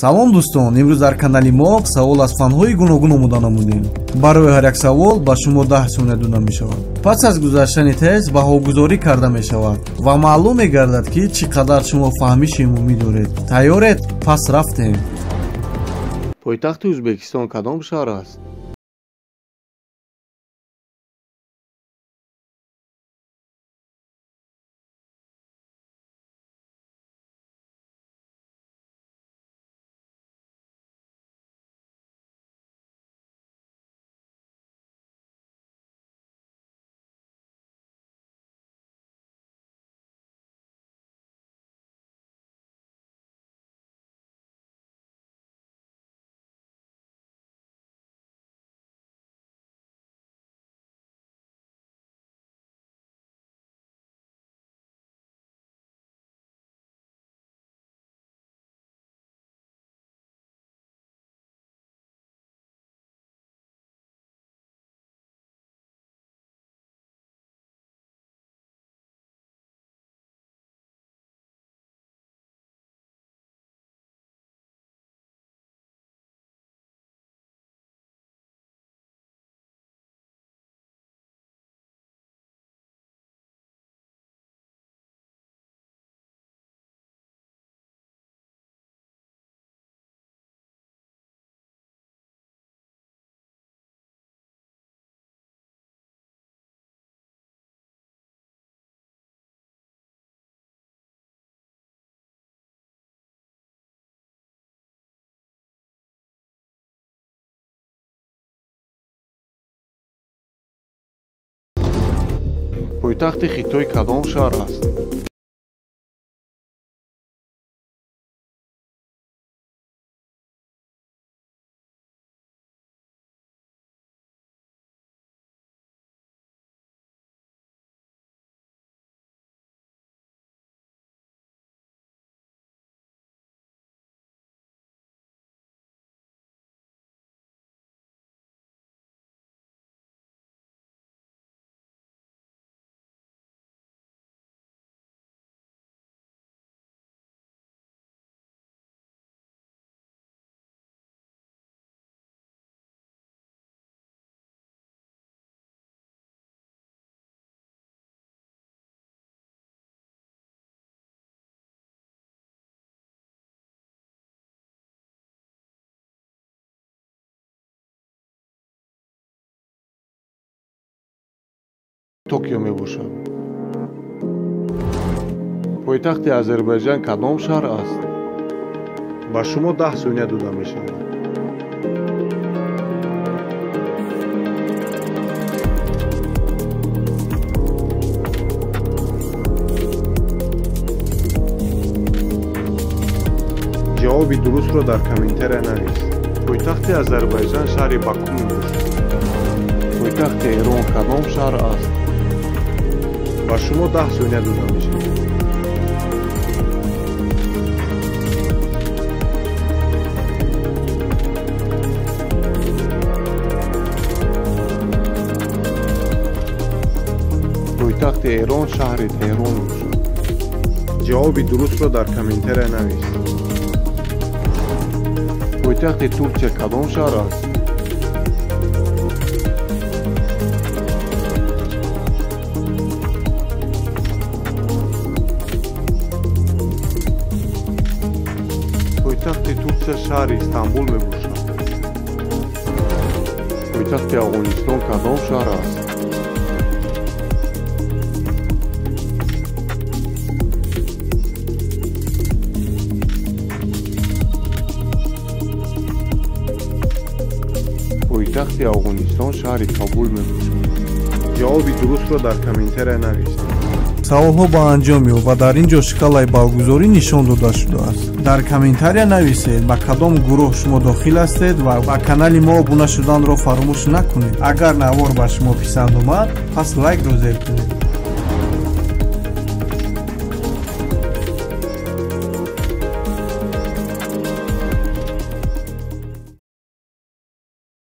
Салом дӯстон, имрӯз дар канали мо савол аз фанҳои гуногун омода намудем. Барои ҳар як савол ба шумо 10 сония дода мешавад. Пас аз гузаштани тест баҳогузорӣ карда мешавад ва маълум мегардад, ки чӣ қадар шумо фаҳмиши умумӣ доред. Тайёред? Пас рафтем. Пойтахти Ӯзбекистон кадом шаҳр аст? Пойтахти Хитой кадом шаҳр аст? Токио мебошад. Пойтахти Озарбойҷон кадом шаҳр аст? Ба шумо 10 сония дода мешавад. Ҷавоби дурустро дар комментария навис. Пойтахти Озарбойҷон шаҳри Баку мебошад. Пойтахти Эрон кадом шаҳр аст? Ба шумо 10 сония дода мешавад. Пойтахти Эрон шаҳри Теҳрон мебошад. Ҷавоби дурустро дар комментария навис. Пойтахти Турсия кадом шаҳр аст? Пойтахти Турсия шаҳри Истанбул мебошад. Пойтахти Афғонистон кадом шаҳр аст? Пойтахти Афғонистон шаҳри Кобул мебошад. Ҷавоби дурустро дар комментария навис. Саволҳо ба анҷом ёфт ва дар ин ҷо шкалаи баллгузорӣ нишон дода шудааст. Дар комментария нависед ба кадом гурӯҳ шумо дохил ҳастед ва ба канали мо обуна шуданро фаромӯш накунед. Агар навор ба шумо писанд омад, пас лайкро зер кунед.